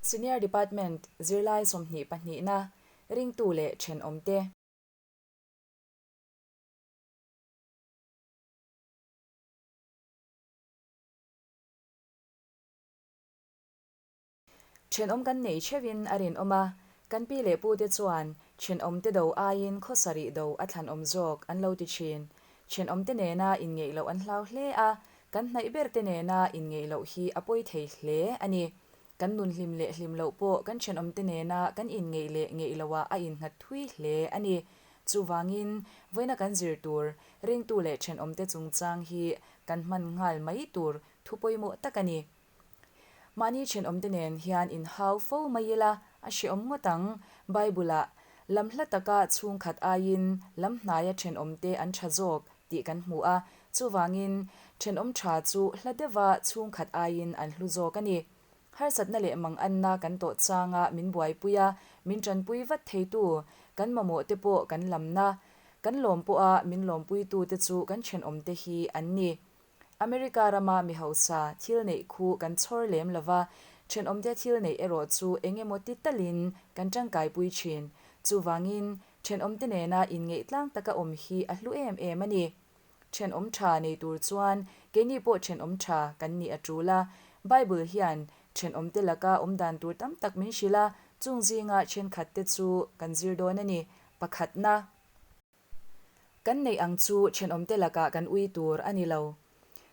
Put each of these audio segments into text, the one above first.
Senior Department zirlai 22 na ringtu leh thenawmte. Thenawm kan nei theuhin a rinawm a, kan pi leh pute chuan thenawmte do aiin khawsarih do a thlanawm zawk an lo ti thin. Thenawmte nena inngeih loh an hlau hle a, kan hnaih berte nena inngeih loh hi a pawi thei hle a ni. Kan nun hlim leh hlim loh pawh kan thenawmte nena kan inngeih leh ngeih lohah a innghat thui hle a ni. Chuvangin, vawiina kan zir tur ringtu leh thenawmte chungchang hi kan hman nghal mai tur thu pawimawh tak a ni. Mahni thenawmte nen hian inhau fo mai ila a hrehawm ngawt ang. Bible-ah, Lam hla taka chhungkhat aiin lam hnaia thenawmte an tha zawk tih kan hmu a, chuvangin thenawm tha chu hla deuha chhungkhat aiin an hlu zawk a ni. Harsatna leh manganna kan tawh changa min buaipui a, min tanpui vat theitu kan mamawhte pawh kan lamna, kan lawm pawha min lawmpuitute chu kan thenawmte hi an ni. America rama mi hausa thil neih khu kan chhawr lem lo va, thenawmte thil neih erawh chu eng emaw ti talin kan tangkaipui thin. Chuvangin, thenawmte nena inngeih tlang taka awm hi a hlu em em a ni. Thenawm tha nei tur chuan keini pawh thenawm tha kan nih a tul a. Bible hian thenawmte laka awm dan tur tam tak min hrilh a, chung zinga thenkhatte chu kan zir dawn a ni. Pakhatna. Kan neih ang chu thenawmte lakah kan ui tur a ni lo.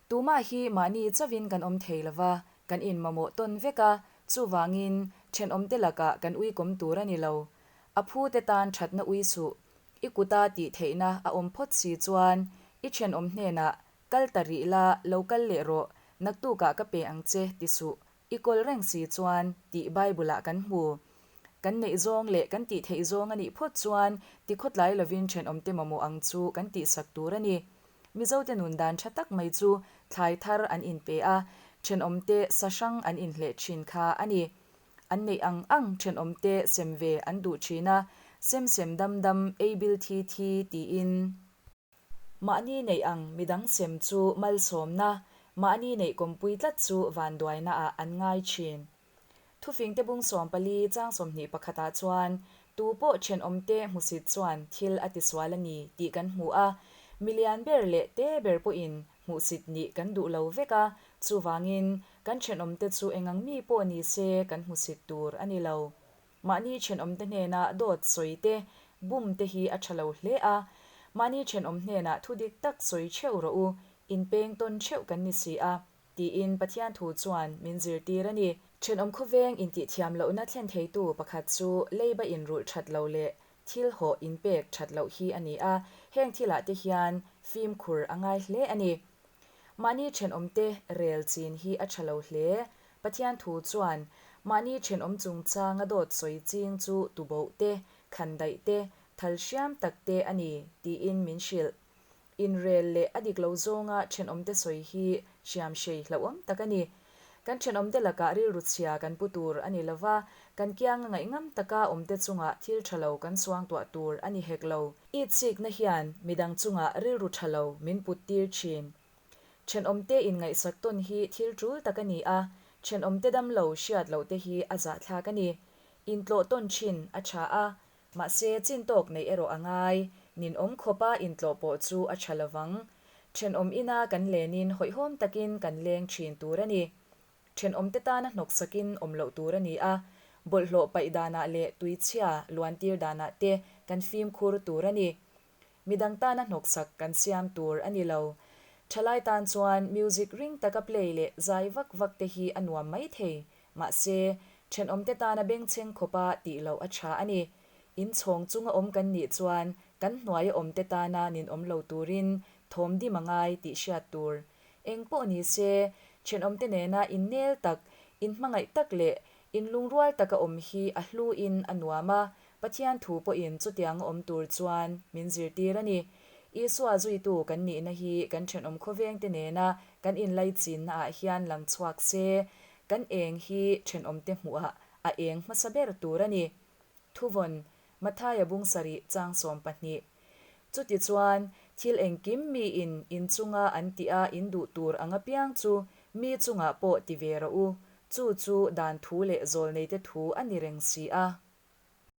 Tumah hi mahni chauhin kan awm thei lo va, kan inmamawh tawn vek a, chuvangin thenawmte lakah kan uikawm tur a ni lo. A phute tan thatna ui suh, i kuta tih theihna a awm phawt si chuan i thenawm hnenah kal ta rih la, lo kal leh rawh, naktukah ka pe ang che ti suh, I kawl reng si chuan tih Bible-ah kan hmu. Kan neih zawng leh kan tih theih zawng a nih phawt chuan ti khawtlai lovin thenawmte mamawh ang chu kan tihsak tur a ni. Mizote nun dan tha tak mai chu thlai thar an inpe a, thenawmte sa hrang an inhleh thin kha a ni. An neih ang ang thenawmte sem ve an duh thin a, sem sem dam dam, ei bil thi thi tiin. Mahni neih ang midang sem chu malsawmna, mahni neih kawmpui tlat chu vanduainaah an ngai thin. Thufingte bung 14 chang 21 ah chuan tu pawh thenawmte hmusit chuan thil a tisual a ni tih kan hmu a, milian ber leh te ber pawhin hmuhsit nih kan duh lo vek a, chuvangin kan thenawmte chu engang mi pawh ni se kan hmusit tur a ni lo. Mahni thenawmte hnena dawt sawi te, bum te hi a tha lo hle a. Mahni thenawm hnenah thu dik tak sawi theuh rawh u, inpeng tawn theuh kan ni si a, tiin Pathian thu chuan min zirtir a ni. Thenawm khawveng intihthiam lohna thlen theitu pakhat chu leiba inrulh that lo leh thil hawh inpek that loh hi a ni a, heng thilah te hian fimkhur a ngai hle a ni. Mahni thenawmte rel chin hi a tha lo hle. Pathian thu chuan, Mahni thenawm chungchanga dawt sawi ching chu tuboh te, khandaih te, thal hriam tak te a ni, tiin min hrilh. Inrel leh a dik lo zawnga thenawmte sawi hi hriam hrei hlauhawm tak a ni. Kan thenawmte lakah rilru chhia kan pu tur a ni lo va, kan kianga ngaihngam taka awmte chungah thil tha lo kan suangtuah tur a ni hek lo. Itsikna hian midang chungah rilru tha lo min put tir thin. Thenawmte inngaihsak tawn hi thil tul tak a ni a, thenawmte damlo hriat loh te hi a zahthlak a ni. Intlawh tawn thin a tha a, mahse chin tawk neih erawh a ngai, ninawm khawpa intlawh pawh chu a tha lovang. Thenawm ina kan lenin hawihhawm takin kan leng thin tur a ni. Thenawmte tana hnawksakin awm loh tur a ni a, bawlhhlawh paih danah leh tuichhia luantir danah te kan fimkhur tur a ni. Midang tana hnawksak kan siam tur a ni lo. Thalai tan chuan music ring taka play leh zai vak vak te hi a nuam mai thei. Mahse, thenawmte tana bengchheng khawpa tih loh a tha a ni. In chhawng chunga awm kan nih chuan kan hnuaia awmte tana ninawm lo turin thawm dim a ngai tih hriat tur. Eng pawh ni se, thenawmte nena innel tak, inhmangaih tak leh inlungrual taka awm hi a hluin a nuam a, Pathian thu pawhin chutianga awm tur chuan min zirtir a ni. Isua zuitu kan nihna hi kan thenawm khawvengte nena kan inlaichinnaah hian lang chhuak se, kan eng hi thenawmte hmuhah a eng hmasa ber tur a ni. Thuvawn, Mathaia bung sarih chang 12. Chutichuan, thil engkim miin in chunga an tih a in duh tur ang apiang chu mi chungah pawh ti ve rawh u. Chu chu Dân thu leh zâwlneite thu a ni reng si a.